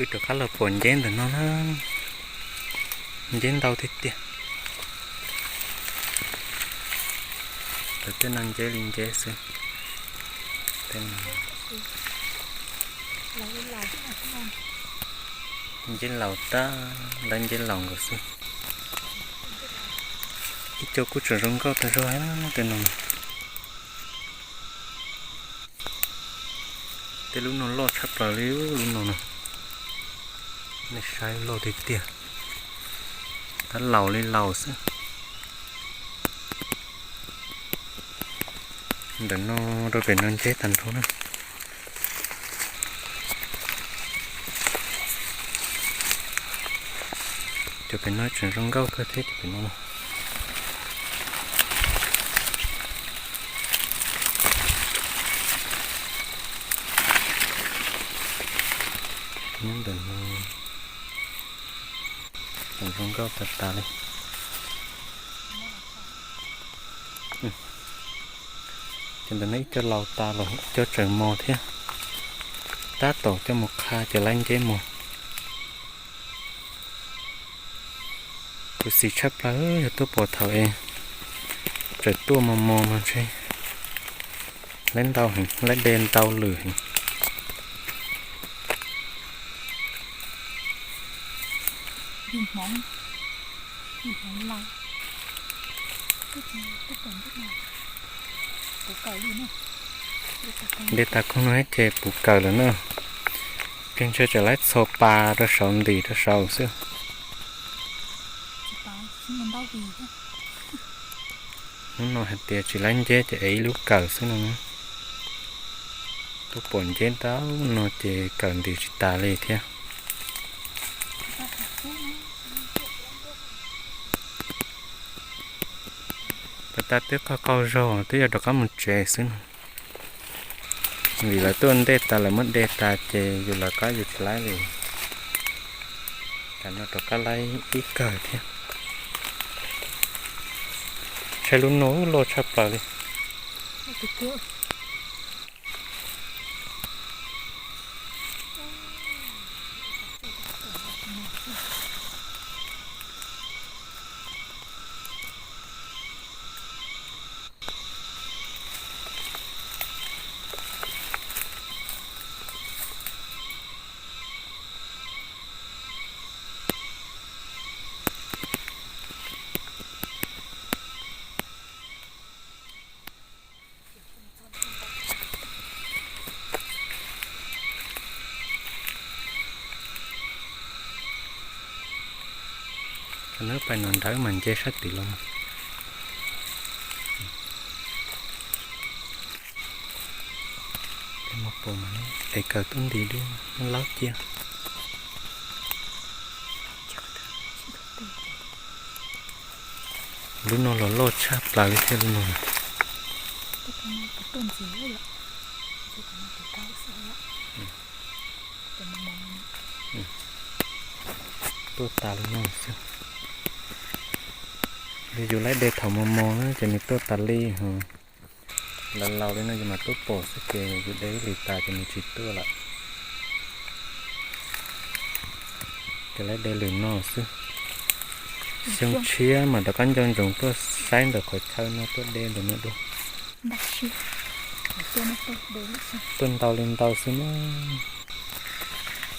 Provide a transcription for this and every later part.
Wb rov qab los pom nceb ntawm no na, nceb ntau tiag tiag. Cov tej no nceb li nceb xwb. Nceb laus tag, lawv nceb laus nkaus xwb. Ib co kuj tseem zoo nkauj tag zog tej no. Tej lub no loj tshaj plaws li lub no na. Nej saib loj tiag tiag, tab laus li laus xwb. Ntawm no rau pem no nceb tag nrho na. Cov pem no tseem zoo nkauj kawg thiab cov pem no. Nyob ntawm no tseem zoo nkauj tas tas li. Ces ntawm no ib co laus tas los ib co tseem mos thiab. Tab tom coj mus qha ces laib nceb mos. Kuv xis tshaj plaws yog tuaj pom thaum es tseem tuaj mos mos mas ntshe laib ntau heev, laib de ntau lwm heev. De tas koog no ces puv kawm lawm na. Pheej ntshe tseem laib txhos pas rau saud ntim rau saud xwb. Hnub no hais tias tsis laib nceb ces ev ib lub kawm xwb no na. Tuaj pom nceb ntau no ces kawm ntim tsis tas li thiab. Pas tas twb qaug qaug zog twb yuav rov qab mus tsev xwb no. Vim lawv tuaj ntej tas lawv muab de tas ces yus lawv qab yus tsis laib li. Tam no rov qab laib ib kawm thiab. Saib lub no loj tshaj plaws li. Cov no pais nrov nrawv mas nce sab tid los. Peb mus pom mas es kawm tuaj nti dub muab laub cia. Lub no los loj tshaj plaws li thiab lub no. Tuaj tas li no xwb. Yog yus laib de thaum mos mos na ces nws tuaj tas li ho. Laus laus li no yus mam tuaj pom xwb ces yus de ib hlis tas ces nws tsis tuaj lawm. Ces laib de lwm no xwb. Xyoo tshiab mam rov qab nco ntsoov tuaj saib ntawm qhov chaw no tuaj de ntawm no dua. Tuaj ntau li ntau xwb na.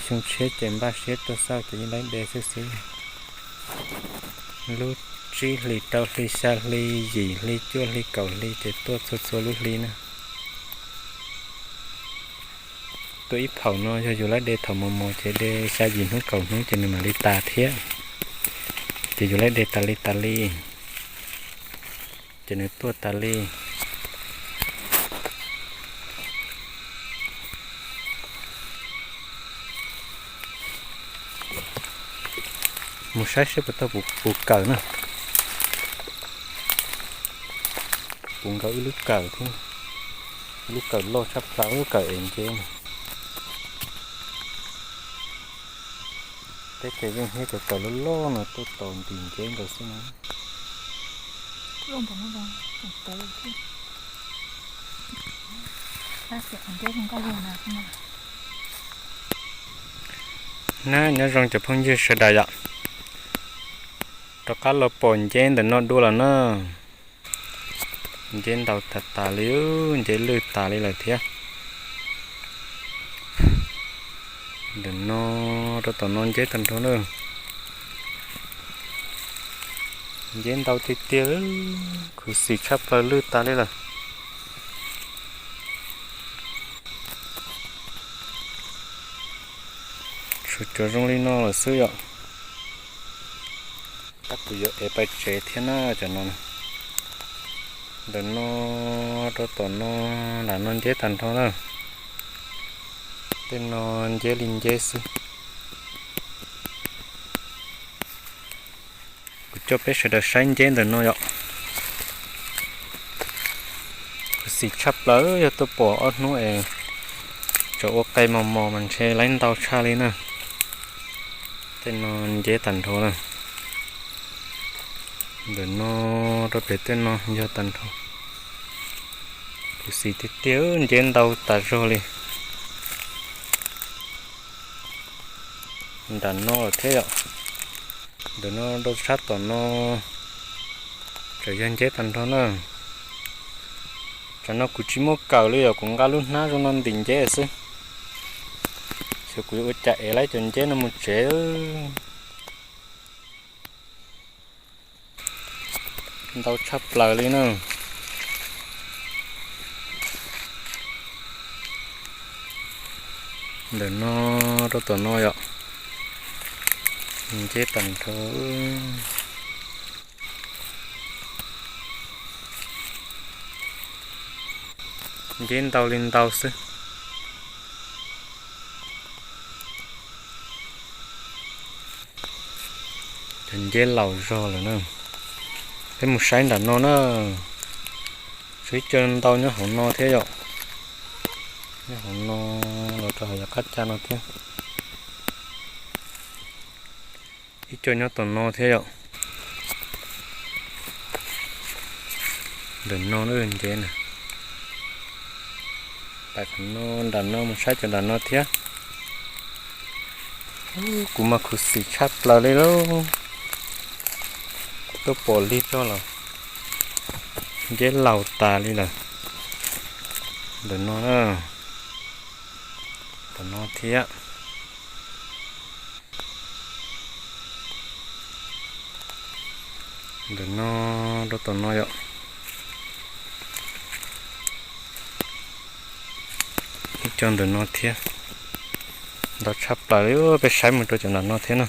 Xyoo tshiab ces npaj siab tuaj xauj ces yeej laib de xwb xwb. Lub tsib hlis rau hli xya hli yim hli cuaj hli kaum hli ces tuaj txhua txhua lub hli na. Tuaj ib phaum no yog yus laib de thaum mos mos ces de xya yim hnub kaum hnub ces nws mam li tas thiab. Ces yus laib de tas li tas li ces nws tuaj tas li. Mus saib seb puas tau puv kawm na. Puv nkaus ib lub kawm thiab. Lub kawm loj tshaj plaws, lub kawm ev nceb no. Peb ces yeej hiab cov kawm loj loj no tuaj tos ntim nceb nkaus xwb na. Nab nyob zoo cov phooj ywg sawv daws yom, rov qab los pom nceb ntawm no dua los na. Nceb ntau tas tas li, nceb lwj tas li lawm thiab. Ntawm no rau tom no nceb tag nrho na. Nceb ntau tiag tiag, khuv xim tshaj plaws lwj tas li lawm. Tshuav cov zoo li no lawm xwb yom. Tab kuv yuav ev pais tsev thiab na cov no. Ntawm no rau tom no, nram no nceb tag nrho na. Tej no nceb li nceb xwb. Kuv coj peb sawv daws saib nceb ntawm no yom. Khuv xim tshaj plaws, yog tuaj pom ob hnub es tseem ua qe mos mos mas ntshe laib ntau tshaj li na. Tej no nceb tag nrho na. Ntawm no rau pem tej no yog tag nrho. Khuv xim tiag tiag, nceb ntau tas zog li. Nram no lawm thiab yom. Ntawm no rau sab tom no tseem yog nceb tag nrho na. Tsam no kuv tsis muaj kawm li yom, kuv nqa lub hnab zoo no ntim nceb xwb. Xyov kuv yuav ua cas ev laib cov nceb no mus tsev. Ntau tshaj plaws li na. Ntawm no rau tom no yom, nceb tag nrho. Nceb ntau li ntau xwb. Cov nceb laus zog lawm na. Peb mus saib nram no na. Tshuav ib co ntau nyob hauv no thiab yom. Nyob hauv no los rau hauv yav qab ca no thiab. Ib co nyob tom no thiab yom. Ntawm no nceb na. Pais qhov no, nram no mus saib cov nram no thiab. Kuv mas khuv xim tshaj plaws li lauj. Tuaj pom lig zog los nceb laus tas li lawm. Ntawm no, tom no thiab. Ntawm no rau tom no yom. Ib co ntawm no thiab. Ntau tshaj plaws li, peb saib mus rau cov nram no thiab na.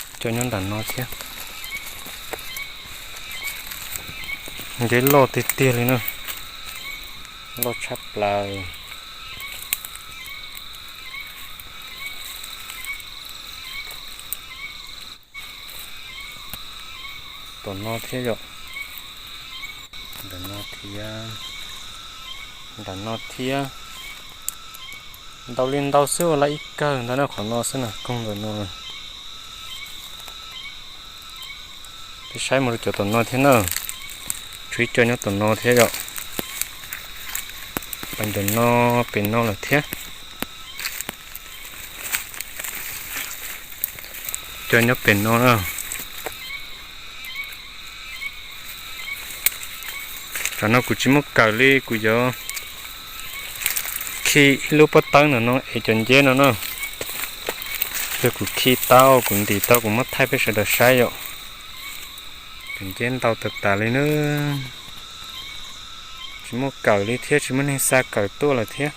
Ib co nyob nram no thiab. Nceb loj tiag tiag li na. Loj tshaj plaws. Tom no thiab yom. Nram no thiab. Nram no thiab. Ntau li ntau xwb, ua lawm ib kawm ntawd na, qhov no xwb na, koog ntawm no. Peb saib mus rau cov tom no thiab na. Tshuav ib co nyob tom no thiab yom. Pais ntawm no, pem no lawm thiab. Co nyob pem no na. Tam no kuv tsis muaj kawm li, kuv yuav khi ib lub pob tawb ntawm no es cov nceb no na. Yog kuv khi tau, kuv ntim tau, kuv muab thaij peb sawv daws saib yom. Cov nceb ntau tas tas li na. Tsis muaj kawm li thiab, tsis muaj neeg xa kawm tuaj lawm thiab.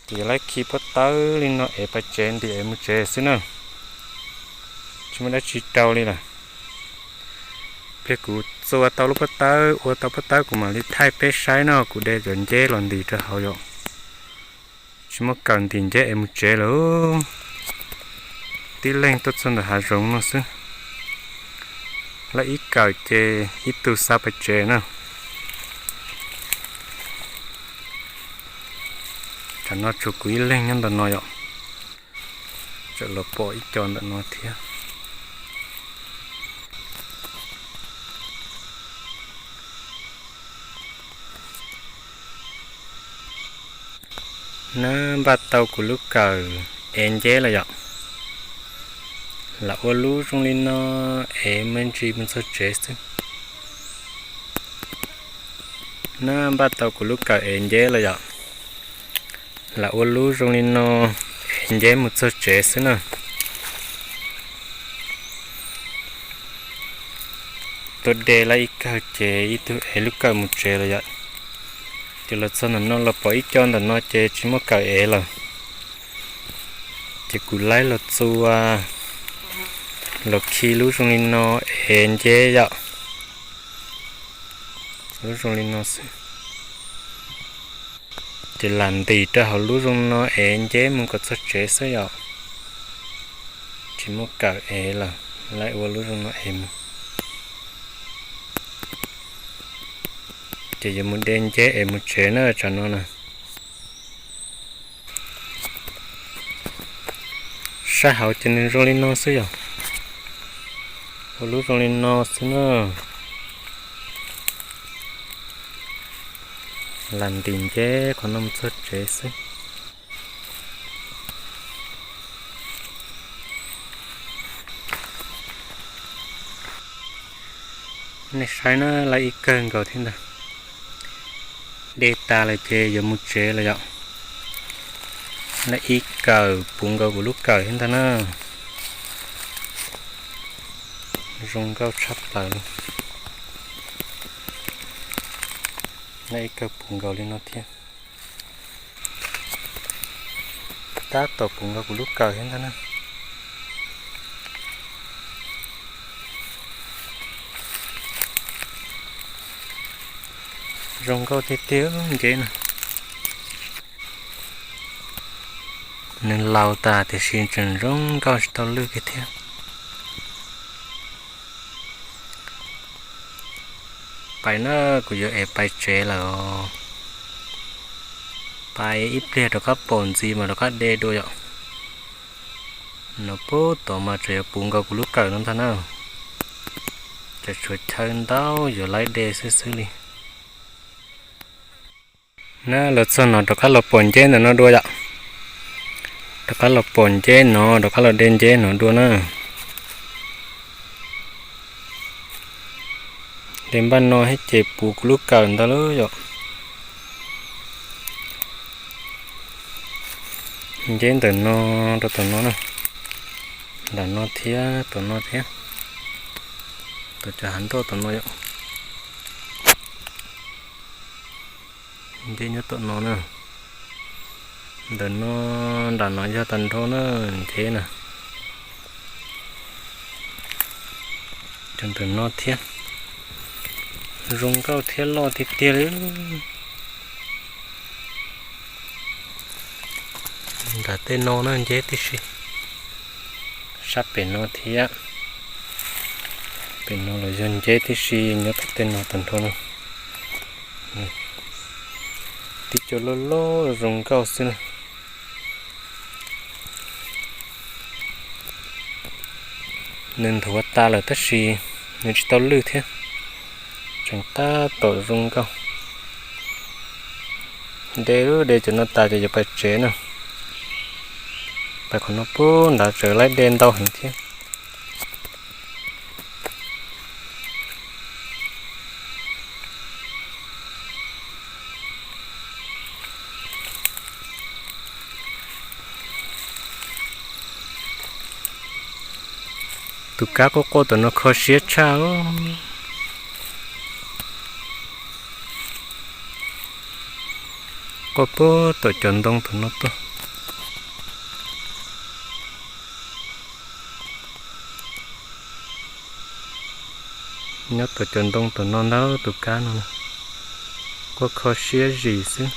Ces yuav laib khi pob tawb li no es pais tsev, ntim es mus tsev xwb na. Tsis muaj dab tsi rau li lawm. Pliag kuv txua tau lub pob tawb, ua tau pob tawb kuv mam li thaij peb saib no, kuv de cov nceb los ntim rau hauv yom. Tsis muaj kawm ntim nceb es mus tsev lawm. Tib leeg tuaj txog ntawm hav zoov no xwb. Lawv ib kawm ces ib tug xa pais tsev na. Tam no tshuav kuv ib leeg nyob ntawm no yom. Tseem los pom ib co ntawm no thiab. Na, npaj tau kuv lub kawm ev nceb los yom. Lam ua lub zoo li no, ev me ntsis mus txog tsev xwb. Na npaj tau kuv lub kawm ev nceb los yom. Lam ua lub zoo li no, ev nceb mus txog tsev xwb na. Tuaj de lawm ib kawm ces ib tug ev lub kawm mus tsev lawm yom. Ces los txog ntawm no los pom ib co ntawm no ces tsis muaj kawm ev lawm. Ces kuv laib los txua, los khi lub zoo li no, ev nceb yom. Lub zoo li no xwb. Ces lam ntim rau hauv lub zoo no ev nceb mus kom txog tsev xwb yom. Tsis muaj kawm ev lawm, laib ua lub zoo no ev mus. Ces yuav mus de nceb ev mus tsev na tsam no na. Sab hauv ces nws zoo li no xwb yom. Ua lub zoo li no xwb na. Lam ntim nceb qhov no mus txog tsev xwb. Nej saib na, laib ib kawm nkaus thiab ntag. De tas lawm ces yuav mus tsev lawm yom. Laib ib kawm puv nkaus kuv lub kawm thiab ntag na. Zoo nkauj tshaj plaws li. Laib ib kawm puv nkaus li no thiab. Tab tom puv nkaus kuv lub kawm thiab ntag na. Zoo nkauj tiag tiag nceb na. Nws laus tas tiam sis tseem zoo nkauj tsis tau lwj kiag thiab. Pais na, kuv yuav ev pais tsev lawm os. Pais ib pliag rov qab pom ntxiv mas rov qab de dua yom. No pub tod mas tseem yuav puv nkaus kuv lub kawm no ntag na. Ces tshuav chaw ntau yuav laib de xwb xwb li. Na los txog no rov qab los pom nceb ntawm no dua yom. Rov qab los pom nceb no, rov qab los de nceb no dua na. De npaj no thiab ces puv kuv lub kawm ntag lauj yom. Nceb ntawm no rau tom no na. Ntawm no thiab tom no thiab. Tom cov hav nroj tom no yom. Nceb nyob tom no na. Ntawm no, nram no yog tag nrho na, nceb na. Cov ntawm no thiab. Zoo nkauj thiab loj tiag tiag li. Nram tej no na nceb tib si. Sab pem no thiab. Pem no los yog nceb tib si nyob tom tej no tag nrho na. Tib co loj loj zoo nkauj xwb na. Nws nthuav tas lawm tab sis nws tsis tau lwj thiab, tseem tab tom zoo nkauj. De lub de cov no tas ces yuav pais tsev na. Pais qhov no pub nrad tseem laib de ntau heev thiab. Tus kab quaj quaj tom no kho siab tshaj. Quaj puag tom cov ntoo tom no tuaj. Nyob tom cov ntoo tom no ntag tus kab no, quaj kho siab zim xwb.